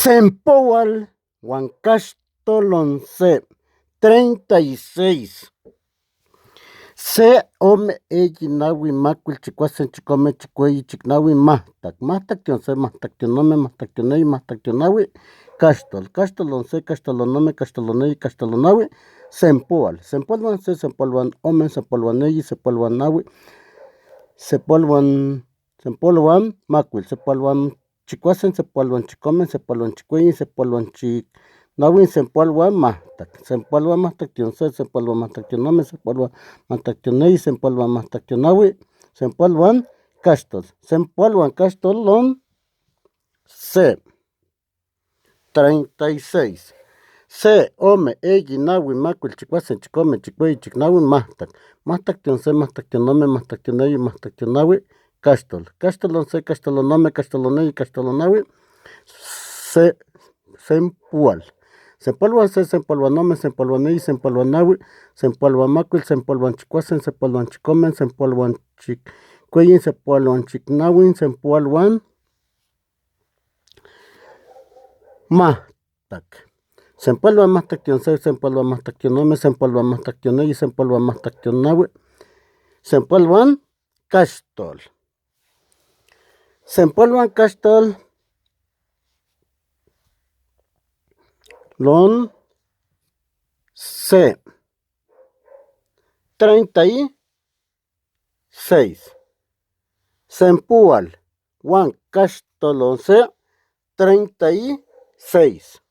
Sempoal huan caxtol se, 36. Se, ome, eyi, nahui, macuil, chicuase, chicome, chicueyi, chicnahui, majtac. Majtactli se, majtactli ome, majtactli eyi, majtactli nahui, caxtol. Caxtol se, caxtol ome, caxtol eyi, caxtol nahui, sempoal. Sempoal huan se, sempoal huan ome, sempoal huan eyi, sempoal huan nahui, sempoal huan sempoal huan macuil, sempoal huan chicuase, sempoal huan chicome, sempoal huan chicueyi, sempoal huan chicnahui, sempoal huan majtac. Sempoal huan majtactli se, sempoal huan majtactli ome, sempoal huan majtactli eyi, sempoal huan majtactli nahui, sempoal huan caxtol. Sempoal huan caxtol se, 36. Se, ome, eyi, nahui, macuil, chicuase, chicome, chicueyi, chicnahui, majtac. Majtactli se, majtactli ome, majtactli eyi, majtactli nahui, caxtol. Caxtol se, caxtol ome, caxtol eyi, caxtol nahui, se, sempoal. Sempoal huan se, sempoal huan ome, sempoal huan eyi, sempoal huan nahui, sempoal huan macuil, sempoal huan chicuase, sempoal huan chicome, sempoal huan chicueyi, sempoal huan chicnahui, sempoal huan majtac. Sempoal huan majtactli se, sempoal huan majtactli ome, sempoal huan majtactli eyi, sempoal huan majtactli nahui, sempoal huan caxtol. Sempoal huan caxtol lon se, 36. Sempoal huan caxtol se, 36.